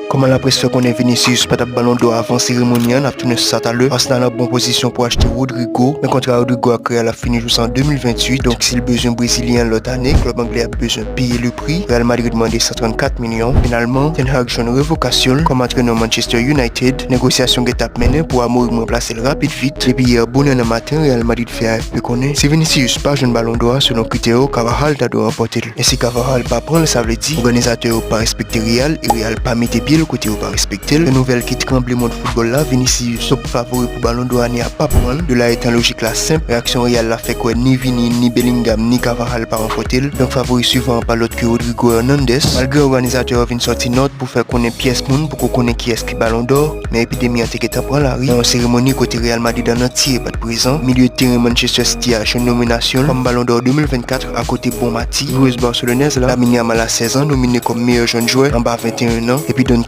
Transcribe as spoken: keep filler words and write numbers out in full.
Kòman laprès fè konnen Vinicius pa t ap Ballon d'Or avan seremoni an, n ap tounen sou sa talè. Arsenal an bon pozisyon pou achte Rodrygo, men kontra Rodrygo ak Real ap fini jous an de mil venntuit, donk si l bezwen Brezilyen an lòt ane, klèb anglè ap bezwen peye le pri. Real Madrid mande san trannkat milyon. Finalman, Ten Hag jwenn revokasyon l kòm antrenè Manchester United. Negosyasyon gentan ap mennen pou Amorim ranplase l rapid vit. Depi yè bonè nan maten, Real Madrid fè A F P konnen si Vinicius pa jwenn Ballon d'Or a selon kritè yo, Carvajal ta dwe ranpòte l. E si Carvajal pa pran l, sa vle di òganizatè yo pa respekte Real e Real pa mete pye l kote yo pa respekte l. Yon nouvèl ki tranble mond foutbòl la, Vinicius top favori pou Ballon d'Or ane a pa pran l. De la etan lojik la senp, reyaksyon Real la fè kwè ni Vini, ni Bellingham, ni Carvajal pa ranpòte l. Donk favori swivan an pa lòt ke Rodrygo Hernandez. Malgre òganizatè yo vin sòti nòt pou fè konnen pyès moun poko konnen kiyès ki Ballon d'Or, men epidemi an te gentan pran lari nan yon seremoni kote Real Madrid an antye pa t prezan. Milye teren Manchester City a jwenn nominasyon l kòm Ballon d'Or de mil vennkat akote Bonmati. Jwez barselonèz la, Lamine Yamal a sèz an, nomine kòm meyè jèn jwè anba venteyen an, epi Don